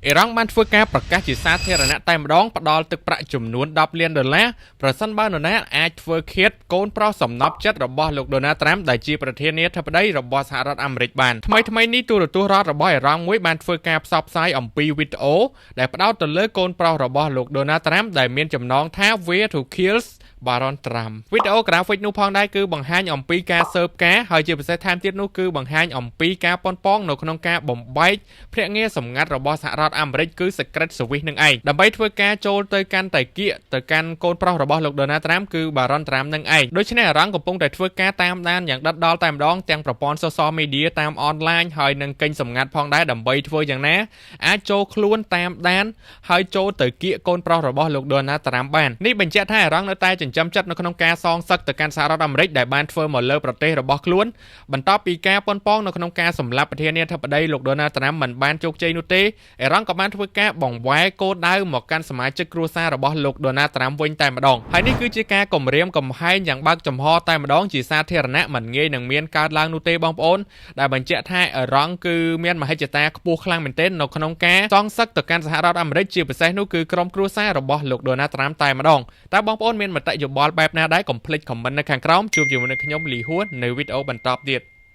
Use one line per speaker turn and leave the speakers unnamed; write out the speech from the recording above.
អ៊ីរ៉ង់បានធ្វើការប្រកាសជាសាធារណៈតែម្ដងផ្ដល់ទឹកប្រាក់ចំនួន10លានដុល្លារប្រសិនបើនរណាអាចធ្វើឃាតកូនប្រុសសំណប់ចិត្តរបស់លោកដូណាល់ត្រាំដែលជាប្រធានាធិបតីរបស់សហរដ្ឋអាមេរិកបានថ្មីថ្មីនេះទូរទស្សន៍រដ្ឋរបស់អ៊ីរ៉ង់មួយបានធ្វើការផ្សព្វផ្សាយអំពីវីដេអូដែលផ្ដោតទៅលើកូនប្រុសរបស់លោកដូណាល់ត្រាំដែលមានចំណងថា Where to Kill Barron Trump វីដេអូក្រាហ្វិកនោះផងដែរគឺបង្ហាញអំពីការស៊ើបការហើយជាពិសេសថែមទៀតនោះគឺបង្ហាញអំពីការប៉ុនប៉ងនៅក្នុងការបំបែកភ្នាក់ងារសម្ងាត់របស់សហរដ្ឋអាមេរិកគឺ Secret Service នឹងឯងដើម្បីធ្វើការចូលទៅកាន់តែគៀកទៅកាន់កូនប្រុសរបស់លោក Donald Trump គឺ Barron Trump នឹងឯងដូច្នេះអ៊ីរ៉ង់កំពុងតែធ្វើការតាមដានយ៉ាងដិតដល់តែម្ដងទាំងប្រព័ន្ធ social media តាមអនឡាញហើយនិងកេញសម្ងាត់ផងដែរដើម្បីធ្វើយ៉ាងណាអាចចូលខ្លួនតាមដានហើយចូលទៅគៀកកូនប្រុសរបស់លោក Donald Trump បាននេះបញ្ជាក់ថាអ៊ីរ៉ង់នៅតែចិញ្ចឹមចិត្តនៅក្នុងការសងសឹកទៅកាន់សហរដ្ឋអាមេរិកដែលបានធ្វើមកលើប្រទេសរបស់ខ្លួនបន្ទាប់ពីការប៉ុនប៉ងនៅក្នុងការសម្លាប់ប្រធានាធិបតីលោក Donald Trump មិនបានជោគជ័យនោះទេអ៊ីរ៉ង់ក៏បានធ្វើការបង្វែរគោលដៅមកកាន់សមាជិកគ្រួសាររបស់លោក Donald Trump វិញតែម្ដងហើយនេះគឺជាការគំរាមកំហែងយ៉ាងបើកចំហតែម្ដងជាសាធារណៈមិនងាយនឹងមានកើតឡើងនោះទេបងប្អូនដែលបញ្ជាក់ថាអ៊ីរ៉ង់គឺមានមហិច្ឆតាខ្ពស់ខ្លាំងមែនទែននៅក្នុងការសងសឹកទៅកាន់សហរដ្ឋអាមេរិកជាពិសេសនោះគឺក្រុមគ្រួសាររបស់លោក Donald Trump តែម្ដងតើបងប្អូនមានមតិយោបល់បែបណាដែរកុំភ្លេច comment នៅខាងក្រោមជួបជាមួយនឹងខ្ញុំលីហួននៅវីដេអូបន្តទៀត។